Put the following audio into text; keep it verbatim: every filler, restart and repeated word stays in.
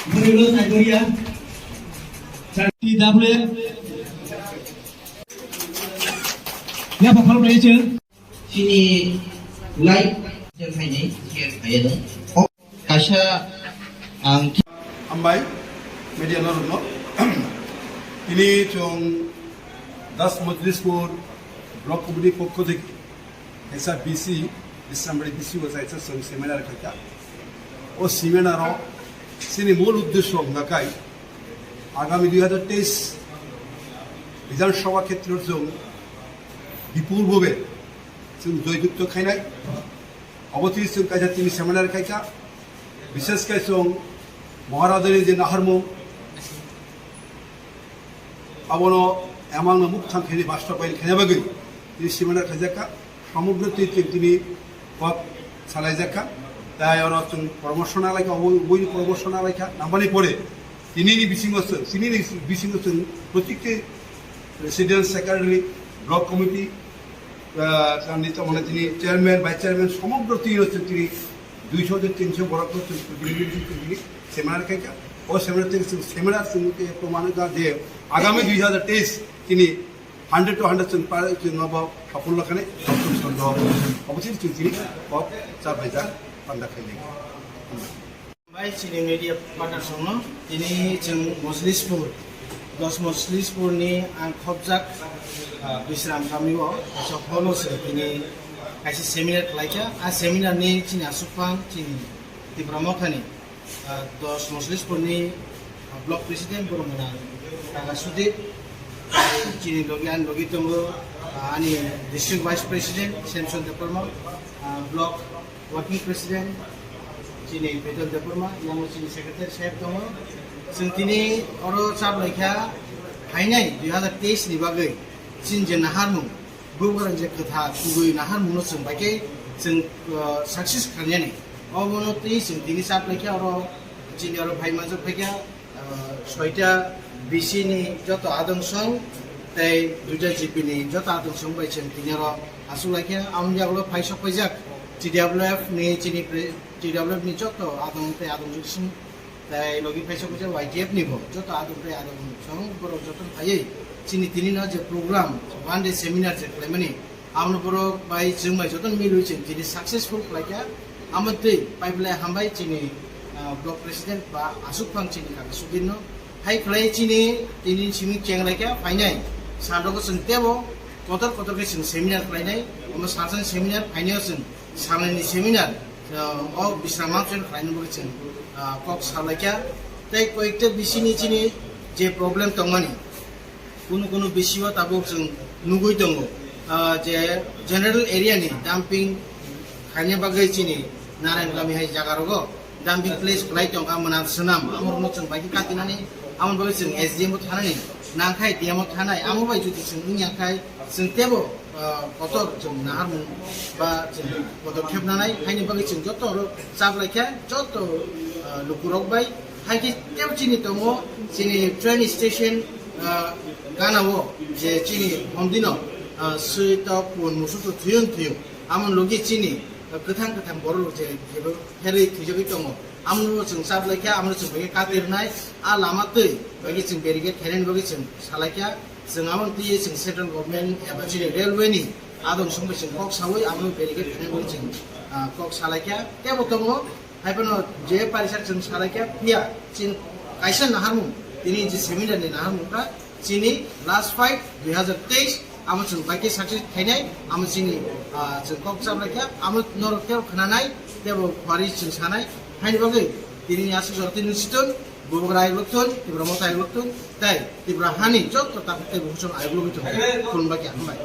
Bwrwi lo Saigoria. T W F. Ya, pa phalok lai chwng. Chini live chwng khaini share khaiya no. Kaisa ang Hambai, media norokno. Tini chwng Das Mojlispur Block Committee pokho theke kaisa B C, Bisrambaria B C o kaisa chwng seminar khaikha. O seminar o chini mul uddesho wngkha khai agami dui hazar teis Bidhan Sabha khetreo chwng bipul bhabe chwng joyjukto khainai. Obo twi chwng kaisa tini seminar khaikha, bishes khe chwng Maharajani je naharmung, abono emangno mukthang khaini bastobayan khaina bagwi tini seminar khaijakha, somogro twi chwng tini kok salaijakha, tai oro chwng promotion alaikha, obo, oboini promotion alaikha, nambani pore tinini bisingo chwng, tinini bisingo chwng protikti president, secretary, block committee, ah, tini tongmani tini chairman, vice chairman, somogro twi chwng tini duiso de tinso borok to chwng tini seminar khaikha. O seminar tei chwng seminar chwng tei proman wngkha je agami dui hazar teis tini hundred to hundred chwng pa chwng abo sapul lakhani chwng sando obo chini chwng tini kok char bai jar panda khainai. Bai chini media partner songno tini chwng Mojlispur, dos Mojlispur ni ang khopjak, ah, Bisram kami o kaisa hall o se tini kaisa seminar khlaikha. A seminar ni chini aswk phang chini Tipra Mothani, ah, dos Mojlispur ni, ah, block president borok mwnang Kaka Sudip, chini logi ani logi tongo, ah, ani district vice president Samson Debbarma, ah, block working president chini Beton Debbarma, yang chini secretary saheb tongo. Chwng tini oro chap laikha phainai dui hazar teis ni bagwi chini je naharmung, bubagrang je kwthar kubui naharmungno chwng bai khe chwng, uh, success khlainani. Obono twi chwng tini chap laikha oro chini oro phai manjak phaikha. Ah, soita B C ni joto adong song tei duita G P ni joto adong song bai chwng tini oro aswk laikha. Amoni yagulo phai sok paijak T W F ni chini pre-, T W F ni joto adong tei adong song tei logi phai sok paijak Y T F ni bo joto adong tei adong song borok joto phaiwi chini tini no je program one day seminar je khlaimani. Aboni borok bai chwng bai jotono milwi chwng tini successful khlaikha. Amo twi pipeline hambai chini, ah, block president ba aswk phang chini kaka Sudinno. Hai khlai chini tini simi chenglaikha phainai. Sanrogo chwng tebo kotor kotor khe chwng seminar khlainai. Omo salsani seminar phainai chwng salnani seminar, ah, o Bisram Mangso khlaina bagwi chwng, ah, kok salaikha. Tei koyekta bisini chini je problem tongmani. Kunu kunu B C o tabuk chwng nugwi tongo, ah, je general area ni dumping khaina bagwi chini Narayan Kami hai jaga rogo dumping place khlai tongkha mwnang swnam, amo rokno chwng bai khe katinani, amo bagwi chwng S D M o thanani nangkhai, D M o thanai, amo bai jodi chwng wngya khai chwng tebo, ah, kotor chwng naharmung ba chwng podokkhep nanai, haini bagwi chwng joto oro chap laikha, joto, ah, lukurok bai. Hai khe tebo chini tongo, chini train station, ah, gana o je chini hondino, ah, swi tok pun musuto thuyon thuyo. Amo logi chini, ah, kwthang kwthang borok je kebo pherwi thwijagwi tongo. Amo chwng chap laikha, amo chwng bai katirnai, a lama twi bai chwng barricade khainani bagwi chwng salaikha. Chwng amo twi chwng central government eba chini railway ni adong song bai chwng kok sawi amo barricade khainani bagwi chwng, ah, kok salaikha. Tebo tongo. Haiphano je parisa chwng salaikha phiya chini kaisa naharmung, tini je seminar ni naharmung kha chini last fight dui hazar teis, amo chwng bai khe success khainai, amo chini, ah, chwng kok chap laikha, amo norok tebo khnanai, tebo khwari chwng sanai, haini bagwi tini aswk jora tini siton, bubagra ayuk lokthun, Tipra Motha ayuk lokthun, tei Tipra hani joto takhuk tei bukhuk chwng ayuk logwi thung, khulumbai khe hambai.